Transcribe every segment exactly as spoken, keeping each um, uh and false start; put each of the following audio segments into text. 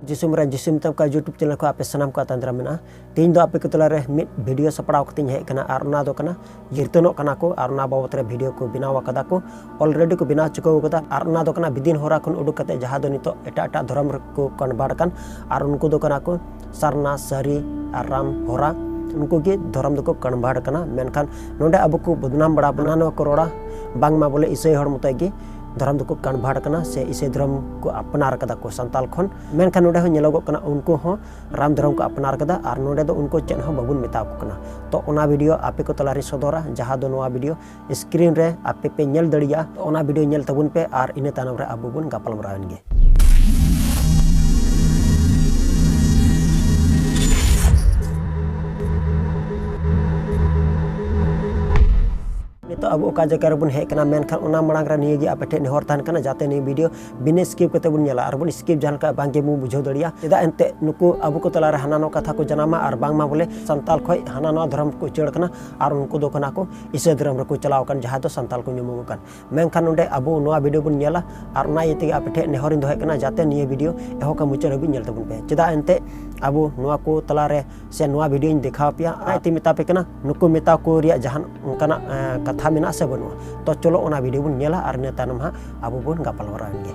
ᱡᱤᱥᱩ ᱢᱟᱨᱟᱝ ᱡᱤᱥᱩ ᱢᱮᱛᱟᱢ ᱠᱟ YouTube channel ᱠᱷᱚᱱ ᱟᱯᱮ ᱥᱟᱱᱟᱢ ᱠᱚ ᱟᱛᱟᱝ ᱫᱟᱨᱟᱢ ᱢᱮᱱᱟᱜᱼᱟ᱾ ᱛᱮᱦᱮᱧ ᱫᱚ ᱟᱯᱮ ᱠᱚ ᱛᱟᱞᱟᱨᱮ ᱢᱤᱫ video ᱥᱟᱯᱲᱟᱣ ᱠᱟᱛᱮᱧ ᱦᱮᱡ ᱟᱠᱟᱱᱟ, ᱟᱨ ᱚᱱᱟ ᱫᱚ ᱠᱟᱱᱟ ᱠᱤᱨᱛᱚᱱᱚᱜ ᱠᱟᱱᱟ ᱠᱚ, ᱟᱨ ᱚᱱᱟ ᱵᱟᱵᱚᱛ ᱨᱮ video ᱠᱚ ᱵᱮᱱᱟᱣ ᱟᱠᱟᱫᱟ ᱠᱚ᱾ Already ᱠᱚ ᱵᱮᱱᱟᱣ ᱪᱩᱠᱟᱹᱣ ᱟᱠᱟᱫᱟ, ᱟᱨ ᱚᱱᱟ ᱫᱚ ᱠᱟᱱᱟ ᱵᱤᱫᱤᱱ ᱦᱚᱨᱟ ᱠᱷᱚᱱ ᱩᱰᱩᱠ ᱠᱟᱛᱮ ᱡᱟᱦᱟᱸ ᱫᱚ ᱱᱤᱛᱚᱜ ᱮᱴᱟᱜ ᱮᱴᱟᱜ ᱫᱷᱚᱨᱚᱢ ᱨᱮᱠᱚ convert ᱟᱠᱟᱱ, ᱟᱨ ᱩᱱᱠᱩ ᱫᱚ ᱠᱟᱱᱟ ᱠᱚ ᱥᱟᱨᱱᱟ, ᱥᱟᱹᱨᱤ ᱟᱨ ᱨᱟᱢ ᱦᱚᱨᱟ, ᱩᱱᱠᱩ ᱜᱮ ᱫᱷᱚᱨᱚᱢ ᱫᱚᱠᱚ convert ᱟᱠᱟᱱᱟ᱾ ᱢᱮᱱᱠᱷᱟᱱ ᱱᱚᱰᱮ ᱟᱵᱚ ᱠᱚ ᱵᱚᱫᱱᱟᱢ ᱵᱟᱲᱟ ᱵᱚᱱᱟ, ᱱᱚᱣᱟ ᱠᱚ ᱨᱚᱲᱟ ᱵᱟᱝᱢᱟ ᱵᱚᱞᱮ ᱤᱥᱟᱹᱭ ᱦᱚᱲ ᱢᱚᱛᱚᱡ ᱜᱮ ᱫᱷᱚᱨᱚᱢ ᱫᱚᱠᱚ convert ᱟᱠᱟᱱᱟ ᱥᱮ ᱤᱥᱟᱹᱭ ᱫᱷᱚᱨᱚᱢ ᱠᱚ ᱟᱯᱱᱟᱨ ᱟᱠᱟᱫᱟ ᱠᱚ ᱥᱟᱱᱛᱟᱞ ᱠᱷᱚᱱ᱾ ᱢᱮᱱᱠᱷᱟᱱ ᱱᱚᱰᱮ ᱦᱚᱸ ᱧᱮᱞᱚᱜᱚᱜ ᱠᱟᱱᱟ ᱩᱱᱠᱩ ᱦᱚᱸ ᱨᱟᱢ ᱫᱷᱚᱨᱚᱢ ᱠᱚ ᱟᱯᱱᱟᱨ ᱟᱠᱟᱫᱟ, ᱟᱨ ᱱᱚᱰᱮ ᱫᱚ ᱩᱱᱠᱩ ᱪᱮᱫ ᱦᱚᱸ ᱵᱟᱵᱚᱱ ᱢᱮᱛᱟ ᱠᱚ ᱠᱟᱱᱟ᱾ ᱛᱚ ᱚᱱᱟ video ᱟᱯᱮ ᱠᱚ ᱛᱟᱞᱟᱨᱤᱧ ᱥᱚᱫᱚᱨᱟ, ᱡᱟᱦᱟᱸ ᱫᱚ ᱱᱚᱣᱟ video screen ᱨᱮ ᱟᱯᱮ ᱯᱮ ᱧᱮᱞ ᱫᱟᱲᱮᱭᱟᱜᱼᱟ᱾ ᱛᱚ ᱚᱱᱟ video ᱧᱮᱞ ᱛᱟᱵᱚᱱ ᱯᱮ, ᱟᱨ ᱤᱱᱟᱹ ᱛᱟᱭᱱᱚᱢ ᱨᱮ ᱟᱵᱚ ᱵᱚᱱ ᱜᱟᱯᱟᱞᱢᱟᱨᱟᱣ ᱮᱱ ᱜᱮ᱾ ᱱᱤᱛᱚᱜ ᱟᱵᱚ ᱚᱠᱟ ᱡᱟᱭᱜᱟ ᱨᱮᱵᱚᱱ ᱦᱮᱡ ᱠᱟᱱᱟ, ᱢᱮᱱᱠᱷᱟᱱ ᱚᱱᱟ ᱢᱟᱲᱟᱝ ᱨᱮ ᱱᱤᱭᱟᱹ ᱜᱮ ᱟᱯᱮ ᱴᱷᱮᱱ ᱱᱮᱦᱚᱨ ᱛᱟᱦᱮᱱ ᱠᱟᱱᱟ, ᱡᱟᱛᱮ ᱱᱤᱭᱟᱹ video ᱵᱤᱱᱟᱹ skip ᱠᱟᱛᱮ ᱵᱚᱱ ᱧᱮᱞᱟ, ᱟᱨ ᱵᱚᱱ skip ᱡᱟᱦᱟᱸ ᱞᱮᱠᱟ ᱵᱟᱝ ᱜᱮ ᱵᱚᱱ ᱵᱩᱡᱷᱟᱹᱣ ᱫᱟᱲᱮᱭᱟᱜᱼᱟ᱾ ᱪᱮᱫᱟᱜ ᱮᱱᱛᱮ ᱱᱩᱠᱩ ᱟᱵᱚ ᱠᱚ ᱛᱟᱞᱟᱨᱮ ᱦᱟᱱᱟ ᱱᱚᱣᱟ ᱠᱟᱛᱷᱟ ᱠᱚ ᱡᱟᱱᱟᱢᱟ, ᱟᱨ ᱵᱟᱝᱢᱟ ᱵᱚᱞᱮ ᱥᱟᱱᱛᱟᱞ ᱠᱷᱚᱱ ᱦᱟᱱᱟ ᱱᱚᱣᱟ ᱫᱷᱚᱨᱚᱢ ᱠᱚ ᱩᱪᱟᱹᱲ ᱠᱟᱱᱟ, ᱟᱨ ᱩᱱᱠᱩ ᱫᱚ ᱠᱟᱱᱟ ᱠᱚ ᱤᱥᱟᱹᱭ ᱫᱷᱚᱨᱚᱢ ᱨᱮᱠᱚ ᱪᱟᱞᱟᱣ ᱟᱠᱟᱱ, ᱡᱟᱦᱟᱸ ᱫᱚ ᱥᱟᱱᱛᱟᱞ ᱠᱚ ᱧᱩᱢᱚᱜ ᱠᱟᱱ᱾ ᱢᱮᱱᱠᱷᱟᱱ ᱱᱚᱰᱮ ᱟᱵᱚ ᱱᱚᱣᱟ video ᱵᱚᱱ ᱧᱮᱞᱟ, ᱟᱨ ᱚᱱᱟ ᱤᱭᱟᱹ ᱛᱮᱜᱮ ᱟᱯᱮ ᱴᱷᱮᱱ ᱱᱮᱦᱚᱨᱤᱧ ᱫᱚᱦᱚᱭᱮᱫ ᱠᱟᱱᱟ, ᱡᱟᱛᱮ ᱱᱤᱭᱟᱹ video ᱮᱦᱚᱵ ᱠᱷᱚᱱ ᱢᱩᱪᱟᱹᱫ ᱦᱟᱹᱵᱤᱡ ᱧᱮᱞ ᱛᱟᱵᱚᱱ ᱯᱮ᱾ ᱪᱮᱫᱟᱜ ᱮᱱᱛᱮ ᱟᱵᱚ ᱱᱚᱣᱟ ᱠᱚ ᱛᱟᱞᱟᱨᱮ ᱥᱮ ᱱᱚᱣᱟ videoᱧ ᱫᱮᱠᱷᱟᱣ ᱯᱮᱭᱟ, ᱚᱱᱟ ᱤᱭᱟᱹᱛᱮᱧ ᱢᱮᱛᱟ ᱯᱮ ᱠᱟᱱᱟ, ᱱᱩᱠᱩ ᱢᱮᱛᱟ ᱠᱚ ᱨᱮᱭᱟᱜ ᱡᱟᱦᱟᱱ ᱚᱱᱠᱟᱱᱟᱜ, ᱮᱸ, ᱠᱟᱛᱷᱟ ᱢᱮᱱᱟᱜᱼᱟ ᱥᱮ ᱵᱟᱹᱱᱩᱜᱼᱟ? ᱛᱚ ᱪᱚᱞᱚ ᱚᱱᱟ video ᱵᱚᱱ ᱧᱮᱞᱟ, ᱟᱨ ᱤᱱᱟᱹ ᱛᱟᱭᱱᱚᱢ ᱦᱟᱸᱜ ᱟᱵᱚ ᱵᱚᱱ ᱜᱟᱯᱟᱞᱢᱟᱨᱟᱣ ᱮᱱ ᱜᱮ᱾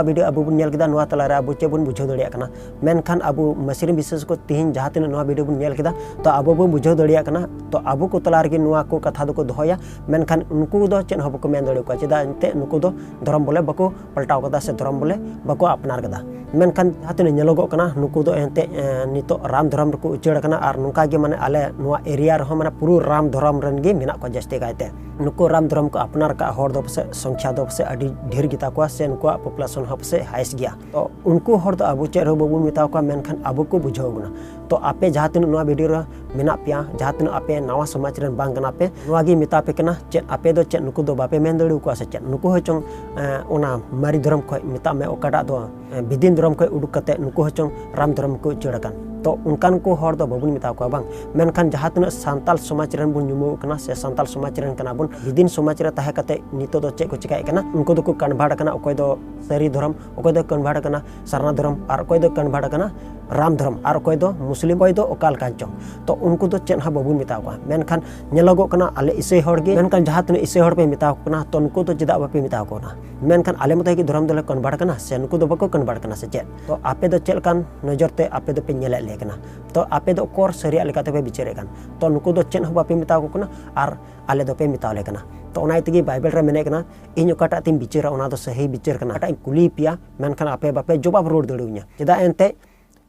ᱵᱷᱤᱰᱤᱭᱳ ᱟᱵᱚ ᱵᱚᱱ ᱧᱮᱞ ᱠᱮᱫᱟ, ᱱᱚᱣᱟ ᱛᱟᱞᱟᱨᱮ ᱟᱵᱚ ᱪᱮᱫ ᱵᱚᱱ ᱵᱩᱡᱷᱟᱹᱣ ᱫᱟᱲᱮᱭᱟᱜ ᱠᱟᱱᱟ? ᱢᱮᱱᱠᱷᱟᱱ ᱟᱵᱚ ᱢᱟᱹᱥᱤᱨᱤ ᱵᱤᱥᱮᱥ ᱠᱚ ᱛᱮᱦᱮᱧ ᱡᱟᱦᱟᱸ ᱛᱤᱱᱟᱹᱜ ᱱᱚᱣᱟ ᱵᱷᱤᱰᱤᱭᱳ ᱵᱚᱱ ᱧᱮᱞ ᱠᱮᱫᱟ, ᱛᱚ ᱟᱵᱚ ᱵᱚᱱ ᱵᱩᱡᱷᱟᱹᱣ ᱫᱟᱲᱮᱭᱟᱜ ᱠᱟᱱᱟ, ᱛᱚ ᱟᱵᱚ ᱠᱚ ᱛᱟᱞᱟ ᱨᱮᱜᱮ ᱱᱚᱣᱟ ᱠᱚ ᱠᱟᱛᱷᱟ ᱫᱚᱠᱚ ᱫᱚᱦᱚᱭᱟ, ᱢᱮᱱᱠᱷᱟᱱ ᱩᱱᱠᱩ ᱫᱚ ᱪᱮᱫ ᱦᱚᱸ ᱵᱟᱠᱚ ᱢᱮᱱ ᱫᱟᱲᱮ ᱟᱠᱚᱣᱟ᱾ ᱪᱮᱫᱟᱜ ᱮᱱᱛᱮᱫ ᱱᱩᱠᱩ ᱫᱚ ᱫᱷᱚᱨᱚᱢ ᱵᱚᱞᱮ ᱵᱟᱠᱚ ᱯᱟᱞᱴᱟᱣ ᱠᱟᱫᱟ ᱥᱮ ᱫᱷᱚᱨᱚᱢ ᱵᱚᱞᱮ ᱵᱟᱠᱚ ᱟᱯᱱᱟᱨ ᱠᱟᱫᱟ᱾ ᱢᱮᱱᱠᱷᱟᱱ ᱡᱟᱦᱟᱸ ᱛᱤᱱᱟᱹᱜ ᱧᱮᱞᱚᱜᱚᱜ ᱠᱟᱱᱟ, ᱱᱩᱠᱩ ᱫᱚ ᱮᱱᱛᱮᱫ, ᱮ, ᱱᱤᱛᱚᱜ ᱨᱟᱢ ᱫᱷᱚᱨᱚᱢ ᱨᱮᱠᱚ ᱩᱪᱟᱹᱲ ᱟᱠᱟᱱᱟ᱾ ᱟᱨ ᱱᱚᱝᱠᱟ ᱜᱮ ᱢᱟᱱᱮ ᱟᱞᱮ ᱱᱚᱣᱟ ᱮᱨᱤᱭᱟ ᱨᱮᱦᱚᱸ ᱢᱟᱱᱮ ᱯᱩᱨᱟᱹ ᱨᱟᱢ ᱫᱷᱚᱨᱚᱢ ᱨᱮᱱ ᱜᱮ ᱢᱮᱱᱟᱜ ᱠᱚᱣᱟ ᱡᱟᱹᱥᱛᱤ ᱠᱟᱭᱛᱮ᱾ ᱱᱩᱠᱩ ᱨᱟᱢ ᱫᱷᱚᱨᱚᱢ ᱠᱚ ᱟᱯᱱᱟᱨ ᱟᱠᱟᱫ ᱦᱚᱲ ᱫᱚ ᱯᱟᱥᱮᱡ ᱥᱚᱝᱠᱷᱭᱟ ᱫᱚ ᱯᱟᱥᱮᱡ ᱟᱹᱰᱤ ᱰᱷᱮᱨ ᱜᱮᱛᱟ ᱠᱚᱣᱟ, ᱥᱮ ᱱᱩᱠᱩᱣᱟᱜ ᱯᱚᱯᱩᱞᱮᱥᱚᱱ ᱦᱚᱸ ᱯᱟᱥᱮᱡ ᱦᱟᱭᱮᱥᱴ ᱜᱮᱭᱟ᱾ ᱛᱚ ᱩᱱᱠᱩ ᱦᱚᱲ ᱫᱚ ᱟᱵᱚ ᱪᱮᱫ ᱦᱚᱸ ᱵᱟᱵᱚᱱ ᱢᱮᱛᱟ ᱠᱚᱣᱟ, ᱢᱮᱱᱠᱷᱟᱱ ᱟᱵᱚ ᱠᱚ ᱵᱩᱡᱷᱟᱹᱣ ᱵᱚᱱᱟ᱾ ᱛᱚ ᱟᱯᱮ ᱡᱟᱦᱟᱸ ᱛᱤᱱᱟᱹᱜ ᱱᱚᱣᱟ ᱵᱷᱤᱰᱤᱭᱳ ᱨᱮ ᱢᱮᱱᱟᱜ ᱯᱮᱭᱟ, ᱡᱟᱦᱟᱸ ᱛᱤᱱᱟᱹᱜ ᱟᱯᱮ ᱱᱟᱣᱟ ᱥᱚᱢᱟᱡᱽ ᱨᱮᱱ ᱵᱟᱝ ᱠᱟᱱᱟ ᱯᱮ, ᱱᱚᱣᱟ ᱜᱮ ᱢᱮᱛᱟ ᱯᱮ ᱠᱟᱱᱟ, ᱪᱮᱫ ᱟᱯᱮ ᱫᱚ ᱪᱮᱫ ᱱᱩᱠᱩ ᱫᱚ ᱵᱟᱯᱮ ᱢᱮᱱ ᱫᱟᱲᱮ ᱟᱠᱚᱣᱟ ᱥᱮ ᱪᱮᱫ? ᱱᱩᱠᱩ ᱦᱚᱸ ᱪᱚᱝ, ᱮ, ᱚᱱᱟ ᱢᱟᱨᱮ ᱫᱷᱚᱨᱚᱢ ᱠᱷᱚᱱ, ᱢᱮᱛᱟᱜ ᱢᱮ ᱚᱠᱟᱴᱟᱜ ᱫᱚ, ᱮ, ᱵᱤᱫᱤᱱ ᱫᱷᱚᱨᱚᱢ ᱠᱷᱚᱱ ᱩᱰᱩᱠ ᱠᱟᱛᱮ ᱱᱩᱠᱩ ᱦᱚᱸ ᱪᱚᱝ ᱨᱟᱢ ᱫᱷᱚᱨᱚᱢ ᱠᱚ ᱩᱪᱟᱹᱲ ᱟᱠᱟᱱ᱾ ᱛᱚ ᱚᱱᱠᱟᱱ ᱠᱚ ᱦᱚᱲ ᱫᱚ ᱵᱟᱵᱚᱱ ᱢᱮᱛᱟ ᱠᱚᱣᱟ ᱵᱟᱝ, ᱢᱮᱱᱠᱷᱟᱱ ᱡᱟᱦᱟᱸ ᱛᱤᱱᱟᱹᱜ ᱥᱟᱱᱛᱟᱞ ᱥᱚᱢᱟᱡᱽ ᱨᱮᱱ ᱵᱚᱱ ᱧᱩᱢᱩᱜ ᱠᱟᱱᱟ ᱥᱮ ᱥᱟᱱᱛᱟᱞ ᱥᱚᱢᱟᱡᱽ ᱨᱮᱱ ᱠᱟᱱᱟ ᱵᱚᱱ, ᱵᱤᱫᱤᱱ ᱥᱚᱢᱟᱡᱽ ᱨᱮ ᱛᱟᱦᱮᱸ ᱠᱟᱛᱮ ᱱᱤᱛᱚᱜ ᱫᱚ ᱪᱮᱫ ᱠᱚ ᱪᱮᱠᱟᱭᱮᱫ ᱠᱟᱱᱟ, ᱩᱱᱠᱩ ᱫᱚᱠᱚ ᱠᱚᱱᱵᱷᱟᱨᱴ ᱟᱠᱟᱱᱟ, ᱚᱠᱚᱭ ᱫᱚ ᱥᱟᱹᱨᱤ ᱫᱷᱚᱨᱚᱢ, ᱚᱠᱚᱭ ᱫᱚ ᱠᱚᱱᱵᱷᱟᱨᱴ ᱟᱠᱟᱱᱟ ᱥᱟᱨᱱᱟ ᱫᱷᱚᱨᱚᱢ, ᱟᱨ ᱚᱠᱚᱭ ᱫᱚ ᱠᱚᱱᱵᱷᱟᱨᱴ ᱟᱠᱟᱱᱟ ᱨᱟᱢ ᱫᱷᱚᱨᱚᱢ, ᱟᱨ ᱚᱠᱚᱭ ᱫᱚ ᱢᱩᱥᱞᱤᱢ, ᱚᱠᱚᱭ ᱫᱚ ᱚᱠᱟ ᱞᱮᱠᱟᱱ ᱪᱚᱝ᱾ ᱛᱚ ᱩᱱᱠᱩ ᱫᱚ ᱪᱮᱫ ᱦᱚᱸ ᱵᱟᱵᱚᱱ ᱢᱮᱛᱟ ᱠᱚᱣᱟ᱾ ᱢᱮᱱᱠᱷᱟᱱ ᱧᱮᱞᱚᱜᱚᱜ ᱠᱟᱱᱟ ᱟᱞᱮ ᱤᱥᱟᱹᱭ ᱦᱚᱲ ᱜᱮ, ᱢᱮᱱᱠᱷᱟᱱ ᱡᱟᱦᱟᱸ ᱛᱤᱱᱟᱹᱜ ᱤᱥᱟᱹᱭ ᱦᱚᱲ ᱯᱮ ᱢᱮᱛᱟ ᱠᱚ ᱠᱟᱱᱟ, ᱛᱚ ᱱᱩᱠᱩ ᱫᱚ ᱪᱮᱫᱟᱜ ᱵᱟᱯᱮ ᱢᱮᱛᱟ ᱠᱚ ᱠᱟᱱᱟ? ᱢᱮᱱᱠᱷᱟᱱ ᱟᱞᱮ ᱢᱚᱛᱚ ᱜᱮ ᱫᱷᱚᱨᱚᱢ ᱫᱚᱞᱮ ᱠᱚᱱᱵᱷᱟᱨᱴ ᱠᱟᱱᱟ ᱥᱮ ᱱᱩᱠᱩ ᱫᱚ ᱵᱟᱠᱚ ᱠᱚᱱᱵᱷᱟᱨᱴ ᱠᱟᱱᱟ ᱥᱮ ᱪᱮᱫ? ᱛᱚ ᱟᱯᱮ ᱫᱚ ᱪᱮᱫ ᱞᱮᱠᱟᱱ ᱱᱚᱡᱚᱨ ᱛᱮ ᱟᱯᱮ ᱫᱚᱯᱮ ᱧᱮᱞᱮᱫ ᱞᱮ ᱠᱟᱱᱟ? ᱛᱚ ᱟᱯᱮ ᱫᱚ ᱚᱠᱚᱨ ᱥᱟᱹᱨᱤᱭᱟᱜ ᱞᱮᱠᱟ ᱛᱮᱯᱮ ᱵᱤᱪᱟᱹᱨᱮᱫ ᱠᱟᱱ? ᱛᱚ ᱱᱩᱠᱩ ᱫᱚ ᱪᱮᱫ ᱦᱚᱸ ᱵᱟᱯᱮ ᱢᱮᱛᱟ ᱠᱚ ᱠᱟᱱᱟ ᱟᱨ ᱟᱞᱮ ᱫᱚᱯᱮ ᱢᱮᱛᱟ ᱞᱮ ᱠᱟᱱᱟ᱾ ᱛᱚ ᱚᱱᱟ ᱛᱮᱜᱮ ᱵᱟᱭᱵᱮᱞ ᱨᱮ ᱢᱮᱱᱮᱫ ᱠᱟᱱᱟ, ᱤᱧ ᱚᱠᱟᱴᱟᱜ ᱛᱤᱧ ᱵᱤᱪᱟᱹᱨᱟ ᱚᱱᱟ ᱫᱚ ᱥᱟᱹᱦᱤ ᱵᱤᱪᱟᱹᱨ ᱠᱟᱱᱟ᱾ ᱚᱠᱟᱴᱟᱜ ᱤᱧ ᱠᱩᱞᱤ ᱯᱮᱭᱟ, ᱢᱮᱱᱠᱷᱟᱱ ᱟᱯᱮ ᱵᱟᱯᱮ ᱡᱚᱵᱟᱵ ᱨᱩᱣᱟᱹᱲ ᱫᱟᱲᱮᱣᱟᱹᱧᱟ᱾ ᱪᱮᱫᱟᱜ ᱮᱱᱛᱮ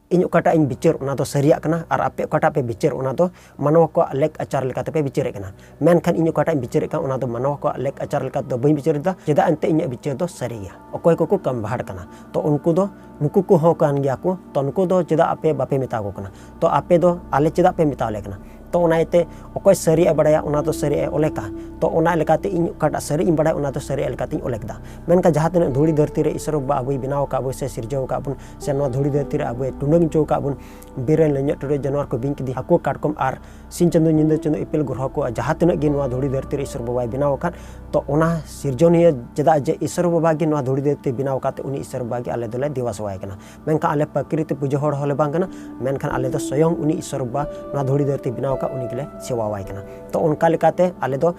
ᱤᱧ ᱚᱠᱟᱴᱟᱜ ᱤᱧ ᱵᱤᱪᱟᱹᱨ ᱚᱱᱟ ᱫᱚ ᱥᱟᱹᱨᱤᱭᱟᱜ ᱠᱟᱱᱟ, ᱟᱨ ᱟᱯᱮ ᱚᱠᱟᱴᱟᱜ ᱯᱮ ᱵᱤᱪᱟᱹᱨ ᱚᱱᱟ ᱫᱚ ᱢᱟᱱᱣᱟ ᱠᱚᱣᱟᱜ ᱞᱮᱠ ᱟᱪᱟᱨ ᱞᱮᱠᱟᱛᱮ ᱯᱮ ᱵᱤᱪᱟᱹᱨᱮᱫ ᱠᱟᱱᱟ᱾ ᱢᱮᱱᱠᱷᱟᱱ ᱤᱧ ᱚᱠᱟᱴᱟᱜ ᱤᱧ ᱵᱤᱪᱟᱹᱨᱮᱫ ᱠᱟᱱ ᱚᱱᱟ ᱫᱚ ᱢᱟᱱᱣᱟ ᱠᱚᱣᱟᱜ ᱞᱮᱠ ᱟᱪᱟᱨ ᱞᱮᱠᱟ ᱫᱚ ᱵᱟᱹᱧ ᱵᱤᱪᱟᱹᱨᱮᱫᱟ᱾ ᱪᱮᱫᱟᱜ ᱮᱱᱛᱮ ᱤᱧᱟᱹᱜ ᱵᱤᱪᱟᱹᱨ ᱫᱚ ᱥᱟᱹᱨᱤ ᱜᱮᱭᱟ᱾ ᱚᱠᱚᱭ ᱠᱚᱠᱚ ᱠᱚᱱᱵᱷᱟᱨᱴ ᱠᱟᱱᱟ, ᱛᱚ ᱩᱱᱠᱩ ᱫᱚ, ᱱᱩᱠᱩ ᱠᱚᱦᱚᱸ ᱠᱟᱱ ᱜᱮᱭᱟ ᱠᱚ, ᱛᱚ ᱱᱩᱠᱩ ᱫᱚ ᱪᱮᱫᱟᱜ ᱟᱯᱮ ᱵᱟᱯᱮ ᱢᱮᱛᱟ ᱠᱚ ᱠᱟᱱᱟ? ᱛᱚ ᱟᱯᱮ ᱫᱚ ᱟᱞᱮ ᱪᱮᱫᱟᱜ ᱯᱮ ᱢᱮᱛᱟ ᱞᱮ ᱠᱟᱱᱟ? ᱛᱚ ᱚᱱᱟ ᱤᱭᱟᱹᱛᱮ ᱚᱠᱚᱭ ᱥᱟᱹᱨᱤᱭᱟᱜ ᱮ ᱵᱟᱲᱟᱭᱟ ᱚᱱᱟ ᱫᱚ ᱥᱟᱹᱨᱤᱭᱟᱜ ᱮ ᱚᱞᱮᱠᱟ᱾ ᱛᱚ ᱚᱱᱟ ᱞᱮᱠᱟᱛᱮ ᱤᱧ ᱚᱠᱟᱴᱟᱜ ᱥᱟᱹᱨᱤ ᱤᱧ ᱵᱟᱲᱟᱭᱟ ᱚᱱᱟ ᱫᱚ ᱥᱟᱹᱨᱤᱭᱟᱜ ᱞᱮᱠᱟᱛᱮᱧ ᱚᱞᱮᱠ ᱫᱟ᱾ ᱢᱮᱱᱠᱷᱟᱱ ᱡᱟᱦᱟᱸ ᱛᱤᱱᱟᱹᱜ ᱫᱷᱩᱲᱤ ᱫᱷᱟᱹᱨᱛᱤ ᱨᱮ ᱤᱥᱚᱨ ᱵᱟᱵᱟ ᱟᱵᱚᱭ ᱵᱮᱱᱟᱣ ᱟᱠᱟᱫ ᱵᱚᱱ ᱥᱮ ᱥᱤᱨᱡᱟᱹᱣ ᱟᱠᱟᱫ ᱵᱚᱱ, ᱥᱮ ᱱᱚᱣᱟ ᱫᱷᱩᱲᱤ ᱫᱷᱟᱹᱨᱛᱤ ᱨᱮ ᱟᱵᱚᱭ ᱴᱩᱰᱟᱹᱝ ᱦᱚᱪᱚ ᱟᱠᱟᱫ ᱵᱚᱱ, ᱵᱤᱨ ᱨᱮᱱ ᱞᱮᱧᱚᱜ ᱴᱩᱰᱟᱹᱜ ᱡᱟᱱᱣᱟᱨ ᱠᱚ ᱵᱤᱧ ᱠᱤᱫᱤ ᱦᱟᱹᱠᱩ ᱠᱟᱴᱠᱚᱢ ᱟᱨ ᱥᱤᱧ ᱪᱟᱸᱫᱚ ᱧᱤᱫᱟᱹ ᱪᱟᱸᱫᱚ ᱤᱯᱤᱞ ᱜᱨᱚᱦᱚ ᱠᱚ, ᱟᱨ ᱡᱟᱦᱟᱸ ᱛᱤᱱᱟᱹᱜ ᱜᱮ ᱱᱚᱣᱟ ᱫᱷᱩᱲᱤ ᱫᱷᱟᱹᱨᱛᱤ ᱨᱮ ᱤᱥᱚᱨ ᱵᱟᱵᱟᱭ ᱵᱮᱱᱟᱣ ᱟᱠᱟᱫ, ᱛᱚ ᱚᱱᱟ ᱥᱤᱨᱡᱚᱱᱤᱭᱟᱹ ᱪᱮᱫᱟᱜ ᱡᱮ ᱤᱥᱚᱨ ᱵᱟᱵᱟ ᱜᱮ ᱱᱚᱣᱟ ᱫᱷᱩᱲᱤ ᱫᱷᱟᱹᱨᱛᱤ ᱵᱮᱱᱟᱣ ᱟᱠᱟᱫ ᱛᱮ ᱩᱱᱤ ᱤᱥᱚᱨ ᱵᱟᱵᱟ ᱜᱮ ᱟᱞᱮ ᱫᱚᱞᱮ ᱫᱮᱵᱟ ᱥᱮᱵᱟᱭ ᱠᱟᱱᱟ᱾ ᱢᱮᱱᱠᱷᱟᱱ ᱟᱞᱮ ᱯᱨᱚᱠᱨᱤᱛᱤ ᱯᱩᱡᱟᱹ ᱦᱚᱲ ᱦᱚᱸᱞᱮ ᱵᱟᱝ ᱠᱟᱱᱟ, ᱢᱮᱱᱠᱷᱟᱱ ᱟᱞᱮ ᱫᱚ ᱥᱚᱭᱚᱝ ᱩᱱᱤ ᱤᱥᱚᱨ ᱵᱟᱵᱟ ᱱᱚᱣᱟ ᱫᱷᱩᱲᱤ ᱫᱷᱟᱹᱨᱛᱤ ᱵᱮᱱᱟᱣ ᱟᱠᱟᱫ ᱩᱱᱤ ᱜᱮᱞᱮ ᱥᱮᱵᱟᱣᱟᱭ ᱠᱟᱱᱟ᱾ ᱛᱚ ᱚᱱᱠᱟ ᱞᱮᱠᱟᱛᱮ ᱟᱞᱮ ᱫᱚ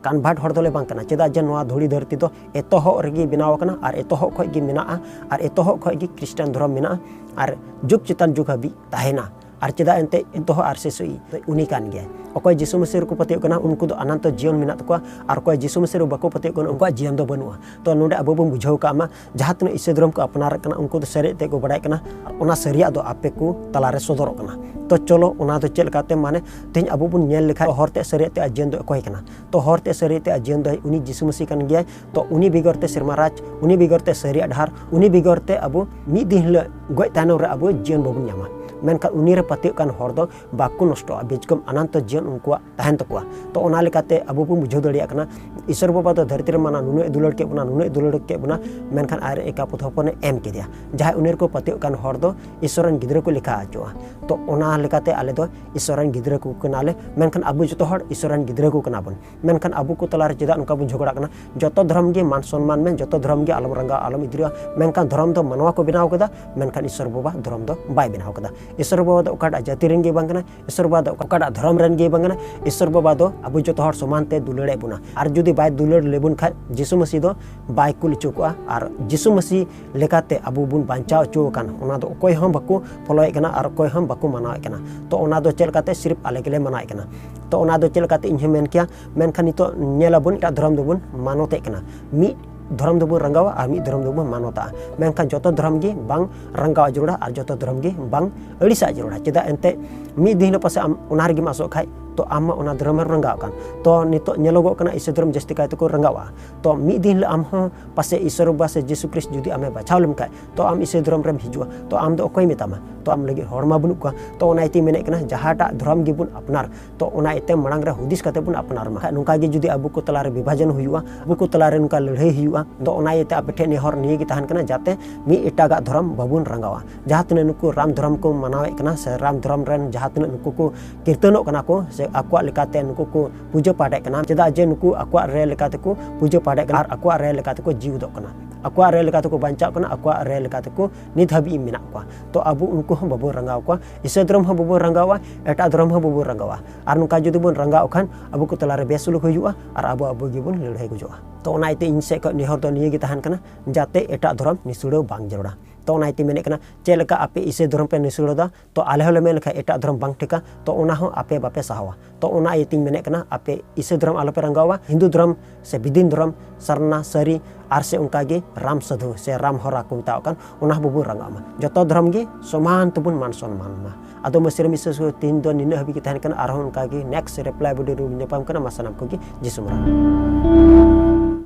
ᱠᱚᱱᱵᱷᱟᱨᱴ ᱦᱚᱲ ᱫᱚᱞᱮ ᱵᱟᱝ ᱠᱟᱱᱟ᱾ ᱪᱮᱫᱟᱜ ᱡᱮ ᱱᱚᱣᱟ ᱫᱷᱩᱲᱤ ᱫᱷᱟᱹᱨᱛᱤ ᱫᱚ ᱮᱛᱚᱦᱚᱵ ᱨᱮᱜᱮ ᱵᱮᱱᱟᱣ ᱟᱠᱟᱱᱟ ᱟᱨ ᱮᱛᱚᱦᱚᱵ ᱠᱷᱚᱱ ᱜᱮ ᱢᱮᱱᱟᱜᱼᱟ ᱟᱨ ᱮᱛᱚᱦᱚᱵ ᱠᱷᱚᱱ ᱜᱮ ᱠᱷᱨᱤᱥᱴᱟᱱ ᱫᱷᱚᱨᱚᱢ ᱢᱮᱱᱟᱜᱼᱟ ᱟᱨ ᱡᱩᱜᱽ ᱪᱮᱛᱟᱱ ᱡᱩᱜᱽ ᱦᱟᱹᱵᱤᱡ ᱛᱟᱦᱮᱱᱟ᱾ ᱟᱨ ᱪᱮᱫᱟᱜ ᱮᱱᱛᱮ ᱮᱛᱚᱦᱚᱵ ᱟᱨ ᱥᱮᱥ ᱩᱱᱤ ᱠᱟᱱ ᱜᱮᱭᱟᱭ᱾ ᱚᱠᱚᱭ ᱡᱤᱥᱩ ᱢᱟᱹᱥᱤ ᱨᱮᱠᱚ ᱯᱟᱹᱛᱭᱟᱹᱜ ᱠᱟᱱᱟ, ᱩᱱᱠᱩ ᱫᱚ ᱚᱱᱚᱱᱛᱚ ᱡᱤᱭᱚᱱ ᱢᱮᱱᱟᱜ ᱛᱟᱠᱚᱣᱟ, ᱟᱨ ᱚᱠᱚᱭ ᱡᱤᱥᱩ ᱢᱟᱹᱥᱤ ᱨᱮ ᱵᱟᱠᱚ ᱯᱟᱹᱛᱭᱟᱹᱜ ᱠᱟᱱᱟ, ᱩᱱᱠᱩᱣᱟᱜ ᱡᱤᱭᱚᱱ ᱫᱚ ᱵᱟᱹᱱᱩᱜᱼᱟ᱾ ᱛᱚ ᱱᱚᱰᱮ ᱟᱵᱚ ᱵᱚᱱ ᱵᱩᱡᱷᱟᱹᱣ ᱠᱟᱜ ᱢᱟ, ᱡᱟᱦᱟᱸ ᱛᱤᱱᱟᱹᱜ ᱤᱥᱟᱹᱭ ᱫᱷᱚᱨᱚᱢ ᱠᱚ ᱟᱯᱱᱟᱨᱮᱫ ᱠᱟᱱᱟ, ᱩᱱᱠᱩ ᱫᱚ ᱥᱟᱹᱨᱤᱭᱟᱜ ᱛᱮ ᱠᱚ ᱵᱟᱲᱟᱭ ᱠᱟᱱᱟ, ᱟᱨ ᱚᱱᱟ ᱥᱟᱹᱨᱤᱭᱟᱜ ᱫᱚ ᱟᱯᱮ ᱠᱚ ᱛᱟᱞᱟᱨᱮ ᱥᱚᱫᱚᱨᱚᱜ ᱠᱟᱱᱟ᱾ ᱛᱚ ᱪᱚᱞᱚ, ᱚᱱᱟ ᱫᱚ ᱪᱮᱫ ᱞᱮᱠᱟᱛᱮ, ᱢᱟᱱᱮ ᱛᱮᱦᱮᱧ ᱟᱵᱚ ᱵᱚᱱ ᱧᱮᱞ ᱞᱮᱠᱷᱟᱱ ᱦᱚᱨ ᱛᱮ ᱥᱟᱹᱨᱤᱭᱟᱜ ᱛᱮ ᱟᱨ ᱡᱤᱭᱚᱱ ᱫᱚ ᱚᱠᱚᱭ ᱠᱟᱱᱟ? ᱛᱚ ᱦᱚᱨ ᱛᱮ ᱥᱟᱹᱨᱤᱭᱟᱜ ᱛᱮ ᱟᱨ ᱡᱤᱭᱚᱱ ᱫᱚ ᱩᱱᱤ ᱡᱤᱥᱩ ᱢᱟᱹᱥᱤ ᱠᱟᱱ ᱜᱮᱭᱟᱭ᱾ ᱛᱚ ᱩᱱᱤ ᱵᱮᱜᱚᱨ ᱛᱮ ᱥᱮᱨᱢᱟ ᱨᱟᱡᱽ, ᱩᱱᱤ ᱵᱮᱜᱚᱨ ᱛᱮ ᱥᱟᱹᱨᱤᱭᱟᱜ ᱰᱟᱦᱟᱨ, ᱩᱱᱤ ᱵᱮᱜᱚᱨ ᱛᱮ ᱟᱵᱚ ᱢᱤᱫ ᱫᱤᱱ ᱦᱤᱞᱳᱜ ᱜᱚᱡ ᱛᱟᱭᱱᱚᱢ ᱨᱮ ᱟᱵᱚ ᱡᱤᱭᱚᱱ ᱵᱟᱵᱚᱱ ᱧᱟᱢᱟ᱾ ᱢᱮᱱᱠᱷᱟᱱ ᱩᱱᱤ ᱨᱮ ᱯᱟᱹᱛᱭᱟᱹᱜ ᱠᱟᱱ ᱦᱚᱲ ᱫᱚ ᱵᱟᱠᱚ ᱱᱚᱥᱴᱚᱜᱼᱟ, ᱵᱮᱪᱠᱚᱢ ᱚᱱᱚᱱᱛᱚ ᱡᱤᱭᱚᱱ ᱩᱱᱠᱩᱣᱟᱜ ᱛᱟᱦᱮᱱ ᱛᱟᱠᱚᱣᱟ᱾ ᱛᱚ ᱚᱱᱟ ᱞᱮᱠᱟᱛᱮ ᱟᱵᱚ ᱵᱚᱱ ᱵᱩᱡᱷᱟᱹᱣ ᱫᱟᱲᱮᱭᱟᱜ ᱠᱟᱱᱟ, ᱤᱥᱚᱨ ᱵᱟᱵᱟ ᱫᱚ ᱫᱷᱟᱹᱨᱛᱤ ᱨᱮ ᱢᱟᱱᱟ ᱱᱩᱱᱟᱹᱜ ᱮ ᱫᱩᱞᱟᱹᱲ ᱠᱮᱫ ᱵᱚᱱᱟ, ᱱᱩᱱᱟᱹᱜ ᱮ ᱫᱩᱞᱟᱹᱲ ᱠᱮᱫ ᱵᱚᱱᱟ, ᱢᱮᱱᱠᱷᱟᱱ ᱟᱡ ᱮᱠᱟᱯᱚᱛ ᱦᱚᱯᱚᱱᱮ ᱮᱢ ᱠᱮᱫᱮᱭᱟ᱾ ᱡᱟᱦᱟᱸᱭ ᱩᱱᱤ ᱨᱮᱠᱚ ᱯᱟᱹᱛᱭᱟᱹᱜ ᱠᱟᱱ ᱦᱚᱲ ᱫᱚ ᱤᱥᱚᱨ ᱨᱮᱱ ᱜᱤᱫᱽᱨᱟᱹ ᱠᱚ ᱞᱮᱠᱷᱟ ᱦᱚᱪᱚᱜᱼᱟ᱾ ᱛᱚ ᱚᱱᱟ ᱞᱮᱠᱟᱛᱮ ᱟᱞᱮ ᱫᱚ ᱤᱥᱚᱨ ᱨᱮᱱ ᱜᱤᱫᱽᱨᱟᱹ ᱠᱚ ᱠᱟᱱᱟᱞᱮ, ᱢᱮᱱᱠᱷᱟᱱ ᱟᱵᱚ ᱡᱚᱛᱚ ᱦᱚᱲ ᱤᱥᱚᱨ ᱨᱮᱱ ᱜᱤᱫᱽᱨᱟᱹ ᱠᱚ ᱠᱟᱱᱟ ᱵᱚᱱ᱾ ᱢᱮᱱᱠᱷᱟᱱ ᱟᱵᱚ ᱠᱚ ᱛᱟᱞᱟᱨᱮ ᱪᱮᱫᱟᱜ ᱱᱚᱝᱠᱟ ᱵᱚᱱ ᱡᱷᱚᱜᱽᱲᱟᱜ ᱠᱟᱱᱟ? ᱡᱚᱛᱚ ᱫᱷᱚᱨᱚᱢ ᱜᱮ ᱢᱟᱱ ᱥᱚᱱᱢᱟᱱ ᱢᱮ, ᱡᱚᱛᱚ ᱫᱷᱚᱨᱚᱢ ᱜᱮ ᱟᱞᱚᱢ ᱨᱟᱸᱜᱟᱣ, ᱟᱞᱚᱢ ᱤᱫᱤᱨᱟ, ᱢᱮᱱᱠᱷᱟᱱ ᱫᱷᱚᱨᱚᱢ ᱫᱚ ᱢᱟᱱᱣᱟ ᱠᱚ ᱵᱮᱱᱟᱣ ᱠᱟᱫᱟ, ᱢᱮᱱᱠᱷᱟᱱ ᱤᱥᱚᱨ ᱵᱟᱵᱟ ᱫᱷᱚᱨᱚᱢ ᱫᱚ ᱵᱟᱭ ᱵᱮᱱᱟᱣ ᱠᱟᱫᱟ᱾ ᱤᱥᱚᱨ ᱵᱟᱵᱟ ᱫᱚ ᱚᱠᱟᱴᱟᱜ ᱡᱟᱹᱛᱤ ᱨᱮᱱ ᱜᱮ ᱵᱟᱝ ᱠᱟᱱᱟ, ᱤᱥᱚᱨ ᱵᱟᱵᱟ ᱫᱚ ᱚᱠᱟᱴᱟᱜ ᱫᱷᱚᱨᱚᱢ ᱨᱮᱱ ᱜᱮ ᱵᱟᱝ ᱠᱟᱱᱟ᱾ ᱤᱥᱚᱨ ᱵᱟᱵᱟ ᱫᱚ ᱟᱵᱚ ᱡᱚᱛᱚ ᱦᱚᱲ ᱥᱚᱢᱟᱱ ᱛᱮ ᱫᱩᱞᱟᱹᱲᱮᱫ ᱵᱚᱱᱟ, ᱟᱨ ᱡᱩᱫᱤ ᱵᱟᱭ ᱫᱩᱞᱟᱹᱲ ᱞᱮᱵᱚᱱ ᱠᱷᱟᱡ ᱡᱤᱥᱩ ᱢᱟᱹᱥᱤ ᱫᱚ ᱵᱟᱭ ᱠᱩᱞ ᱦᱚᱪᱚ ᱠᱚᱜᱼᱟ᱾ ᱟᱨ ᱡᱤᱥᱩ ᱢᱟᱹᱥᱤ ᱞᱮᱠᱟᱛᱮ ᱟᱵᱚ ᱵᱚᱱ ᱵᱟᱧᱪᱟᱣ ᱦᱚᱪᱚ ᱟᱠᱟᱱ, ᱚᱱᱟ ᱫᱚ ᱚᱠᱚᱭ ᱦᱚᱸ ᱵᱟᱠᱚ ᱯᱷᱚᱞᱳᱭᱮᱫ ᱠᱟᱱᱟ ᱟᱨ ᱚᱠᱚᱭ ᱦᱚᱸ ᱵᱟᱠᱚ ᱢᱟᱱᱟᱣᱮᱫ ᱠᱟᱱᱟ᱾ ᱛᱚ ᱚᱱᱟ ᱫᱚ ᱪᱮᱫ ᱞᱮᱠᱟᱛᱮ? ᱥᱤᱨᱯ ᱟᱞᱮ ᱜᱮᱞᱮ ᱢᱟᱱᱟᱣᱮᱫ ᱠᱟᱱᱟ᱾ ᱛᱚ ᱚᱱᱟ ᱫᱚ ᱪᱮᱫ ᱞᱮᱠᱟᱛᱮ ᱤᱧ ᱦᱚᱸ ᱢᱮᱱ ᱠᱮᱭᱟ? ᱢᱮᱱᱠᱷᱟᱱ ᱱᱤᱛᱚᱜ ᱧᱮᱞ ᱟᱵᱚᱱ, ᱮᱴᱟᱜ ᱫᱷᱚᱨᱚᱢ ᱫᱚᱵᱚᱱ ᱢᱟᱱᱚᱛᱮᱫ ᱠᱟᱱᱟ, ᱢᱤᱫ ᱫᱷᱚᱨᱚᱢ ᱫᱚᱵᱚᱱ ᱨᱟᱸᱜᱟᱣᱟ ᱟᱨ ᱢᱤᱫ ᱫᱷᱚᱨᱚᱢ ᱫᱚᱵᱚᱱ ᱢᱟᱱᱚᱛᱟᱜᱼᱟ᱾ ᱢᱮᱱᱠᱷᱟᱱ ᱡᱚᱛᱚ ᱫᱷᱚᱨᱚᱢ ᱜᱮ ᱵᱟᱝ ᱨᱟᱸᱜᱟᱣ ᱡᱟᱹᱨᱩᱲᱟ ᱟᱨ ᱡᱚᱛᱚ ᱫᱷᱚᱨᱚᱢ ᱜᱮ ᱵᱟᱝ ᱟᱹᱲᱤᱥᱟᱜ ᱡᱟᱹᱨᱩᱲᱟ᱾ ᱪᱮᱫᱟᱜ ᱮᱱᱛᱮ ᱢᱤᱫ ᱫᱤᱱ ᱦᱤᱞᱳᱜ ᱯᱟᱥᱮ ᱟᱢ ᱚᱱᱟ ᱨᱮᱜᱮᱢ ᱟᱥᱚᱜ ᱠᱷᱟᱡ, ᱛᱚ ᱟᱢ ᱢᱟ ᱚᱱᱟ ᱫᱷᱚᱨᱚᱢ ᱨᱮᱢ ᱨᱟᱸᱜᱟᱣ ᱠᱟᱱ᱾ ᱛᱚ ᱱᱤᱛᱚᱜ ᱧᱮᱞᱚᱜᱚᱜ ᱠᱟᱱᱟ ᱤᱥᱟᱹᱭ ᱫᱷᱚᱨᱚᱢ ᱡᱟᱹᱥᱛᱤ ᱠᱟᱭ ᱛᱮᱠᱚ ᱨᱟᱸᱜᱟᱣᱟ᱾ ᱛᱚ ᱢᱤᱫ ᱫᱤᱱ ᱦᱤᱞᱳᱜ ᱟᱢ ᱦᱚᱸ ᱯᱟᱥᱮ ᱤᱥᱚᱨ ᱵᱟᱵᱟ ᱥᱮ ᱡᱤᱥᱩ ᱠᱨᱤᱥᱴ ᱡᱩᱫᱤ ᱟᱢᱮ ᱵᱟᱪᱷᱟᱣ ᱞᱮᱢ ᱠᱷᱟᱡ, ᱛᱚ ᱟᱢ ᱤᱥᱟᱹᱭ ᱫᱷᱚᱨᱚᱢ ᱨᱮᱢ ᱦᱤᱡᱩᱜᱼᱟ, ᱛᱚ ᱟᱢ ᱫᱚ ᱚᱠᱚᱭ ᱢᱮᱛᱟᱢᱟ? ᱛᱚ ᱟᱢ ᱞᱟᱹᱜᱤᱫ ᱦᱚᱲ ᱢᱟ ᱵᱟᱹᱱᱩᱜ ᱠᱚᱣᱟ᱾ ᱛᱚ ᱚᱱᱟ ᱤᱭᱟᱹᱛᱮᱧ ᱢᱮᱱᱮᱫ ᱠᱟᱱᱟ, ᱡᱟᱦᱟᱸᱴᱟᱜ ᱫᱷᱚᱨᱚᱢ ᱜᱮᱵᱚᱱ ᱟᱯᱱᱟᱨ, ᱛᱚ ᱚᱱᱟ ᱤᱭᱟᱹᱛᱮ ᱢᱟᱲᱟᱝ ᱨᱮ ᱦᱩᱫᱤᱥ ᱠᱟᱛᱮ ᱵᱚᱱ ᱟᱯᱱᱟᱨ ᱢᱟ᱾ ᱠᱷᱟᱡ ᱱᱚᱝᱠᱟ ᱜᱮ ᱡᱩᱫᱤ ᱟᱵᱚ ᱠᱚ ᱛᱟᱞᱟᱨᱮ ᱵᱤᱵᱷᱟᱡᱚᱱ ᱦᱩᱭᱩᱜᱼᱟ, ᱟᱵᱚ ᱠᱚ ᱛᱟᱞᱟᱨᱮ ᱱᱚᱝᱠᱟ ᱞᱟᱹᱲᱦᱟᱹᱭ ᱦᱩᱭᱩᱜᱼᱟ, ᱛᱚ ᱚᱱᱟ ᱤᱭᱟᱹᱛᱮ ᱟᱯᱮ ᱴᱷᱮᱱ ᱱᱮᱦᱚᱨ ᱱᱤᱭᱟᱹ ᱜᱮ ᱛᱟᱦᱮᱱ ᱠᱟᱱᱟ, ᱡᱟᱛᱮ ᱢᱤᱫ ᱮᱴᱟᱜᱟᱜ ᱫᱷᱚᱨᱚᱢ ᱵᱟᱵᱚᱱ ᱨᱟᱸᱜᱟᱣᱟ᱾ ᱡᱟᱦᱟᱸ ᱛᱤᱱᱟᱹᱜ ᱱᱩᱠᱩ ᱨᱟᱢ ᱫᱷᱚᱨᱚᱢ ᱠᱚ ᱢᱟᱱᱟᱣᱮᱫ ᱠᱟᱱᱟ ᱥᱮ ᱨᱟᱢ ᱫᱷᱚᱨᱚᱢ ᱨᱮᱱ ᱡᱟᱦᱟᱸ ᱛᱤᱱᱟᱹᱜ ᱱᱩᱠᱩ ᱠᱚ ᱠᱤᱨᱛᱚᱱᱚᱜ ᱠᱟᱱᱟ ᱠᱚ ᱥᱮ ᱟᱠᱚᱣᱟᱜ ᱞᱮᱠᱟᱛᱮ ᱱᱩᱠᱩ ᱠᱚ ᱯᱩᱡᱟᱹ ᱯᱟᱴᱮᱫ ᱠᱟᱱᱟ, ᱪᱮᱫᱟᱜ ᱡᱮ ᱱᱩᱠᱩ ᱟᱠᱚᱣᱟᱜ ᱨᱮ ᱞᱮᱠᱟᱛᱮ ᱠᱚ ᱯᱩᱡᱟᱹ ᱯᱟᱴᱮᱫ ᱠᱟᱱᱟ ᱟᱨ ᱟᱠᱚᱣᱟᱜ ᱨᱮ ᱞᱮᱠᱟᱛᱮ ᱠᱚ ᱡᱤᱣᱤᱫᱚᱜ ᱠᱟᱱᱟ᱾ ᱟᱠᱚᱣᱟᱜ ᱨᱟᱭ ᱞᱮᱠᱟ ᱛᱮᱠᱚ ᱵᱟᱧᱪᱟᱜ ᱠᱟᱱᱟ, ᱟᱠᱚᱣᱟᱜ ᱨᱟᱭ ᱞᱮᱠᱟ ᱛᱮᱠᱚ ᱱᱤᱛ ᱦᱟᱹᱵᱤᱡ ᱢᱮᱱᱟᱜ ᱠᱚᱣᱟ᱾ ᱛᱚ ᱟᱵᱚ ᱩᱱᱠᱩ ᱦᱚᱸ ᱵᱟᱵᱚᱱ ᱨᱟᱸᱜᱟᱣ ᱠᱚᱣᱟ, ᱤᱥᱟᱹᱭ ᱫᱷᱚᱨᱚᱢ ᱦᱚᱸ ᱵᱟᱵᱚᱱ ᱨᱟᱸᱜᱟᱣᱟ, ᱮᱴᱟᱜ ᱫᱷᱚᱨᱚᱢ ᱦᱚᱸ ᱵᱟᱵᱚᱱ ᱨᱟᱸᱜᱟᱣ ᱠᱷᱟᱱ ᱟᱵᱚ ᱠᱚ ᱛᱟᱞᱟᱨᱮ ᱵᱮᱥᱩᱞᱩᱠ ᱦᱩᱭᱩᱜᱼᱟ ᱟᱨ ᱟᱵᱚ ᱟᱵᱚ ᱜᱮᱵᱚᱱ ᱞᱟᱹᱲᱦᱟᱹᱭ ᱜᱩᱡᱩᱜᱼᱟ᱾ ᱛᱚ ᱚᱱᱟ ᱤᱭᱟᱹᱛᱮ ᱤᱧ ᱥᱮᱫ ᱠᱷᱚᱱ ᱱᱮᱦᱚᱨ ᱫᱚ ᱱᱤᱭᱟᱹ ᱜᱮ ᱛᱟᱦᱮᱱ ᱠᱟᱱᱟ, ᱡᱟᱛᱮ ᱮᱴᱟᱜ ᱫᱷᱚᱨᱚᱢ ᱱᱤᱥᱩᱲᱟᱹᱣ ᱵᱟᱝ ᱡᱟᱹᱨᱩᱲᱟ᱾ ᱛᱚ ᱚᱱᱟ ᱤᱭᱟᱹᱛᱮ ᱢᱮᱱᱮᱫ ᱠᱟᱱᱟ, ᱪᱮᱫ ᱞᱮᱠᱟ ᱟᱯᱮ ᱤᱥᱟᱹᱭ ᱫᱷᱚᱨᱚᱢ ᱯᱮ ᱱᱤᱥᱩᱲᱟᱹᱣ ᱫᱟ, ᱛᱚ ᱟᱞᱮ ᱦᱚᱸᱞᱮ ᱢᱮᱱ ᱞᱮᱠᱷᱟᱱ ᱮᱴᱟᱜ ᱫᱷᱚᱨᱚᱢ ᱵᱟᱝ ᱴᱷᱤᱠᱟ, ᱛᱚ ᱚᱱᱟ ᱦᱚᱸ ᱟᱯᱮ ᱵᱟᱯᱮ ᱥᱟᱦᱟᱣᱟ᱾ ᱛᱚ ᱚᱱᱟ ᱤᱭᱟᱹᱛᱮᱧ ᱢᱮᱱᱮᱫ ᱠᱟᱱᱟ, ᱟᱯᱮ ᱤᱥᱟᱹᱭ ᱫᱷᱚᱨᱚᱢ ᱟᱞᱚᱯᱮ ᱨᱟᱸᱜᱟᱣᱟ, ᱦᱤᱱᱫᱩ ᱫᱷᱚᱨᱚᱢ ᱥᱮ ᱵᱤᱫᱤᱱ ᱫᱷᱚᱨᱚᱢ, ᱥᱟᱨᱱᱟ, ᱥᱟᱹᱨᱤ ᱟᱨ ᱥᱮ ᱚᱱᱠᱟ ᱜᱮ ᱨᱟᱢ ᱥᱟᱹᱫᱷᱩ ᱥᱮ ᱨᱟᱢ ᱦᱚᱨᱟ ᱠᱚ ᱢᱮᱛᱟᱣᱟᱜ ᱠᱟᱱ, ᱚᱱᱟ ᱦᱚᱸ ᱵᱟᱵᱚᱱ ᱨᱟᱸᱜᱟᱣ ᱢᱟ᱾ ᱡᱚᱛᱚ ᱫᱷᱚᱨᱚᱢ ᱜᱮ ᱥᱚᱢᱟᱱ ᱛᱮᱵᱚᱱ ᱢᱟᱱ ᱥᱚᱱᱢᱟᱱ ᱢᱟ᱾ ᱟᱫᱚ ᱢᱟᱹᱥᱤᱨᱟᱢ ᱤᱥᱟᱹᱭ ᱥᱩ ᱛᱮᱦᱮᱧ ᱫᱚ ᱱᱤᱱᱟᱹᱜ ᱦᱟᱹᱵᱤᱡ ᱜᱮ ᱛᱟᱦᱮᱱ ᱠᱟᱱᱟ᱾ ᱟᱨᱦᱚᱸ ᱚᱱᱠᱟ ᱜᱮ next reply video ᱨᱮᱵᱚᱱ ᱧᱟᱯᱟᱢ ᱠᱟᱱᱟ᱾ ᱢᱟ ᱥᱟᱱᱟᱢ ᱠᱚᱜᱮ ᱡᱤᱥᱩ ᱢᱟᱨᱟᱝ᱾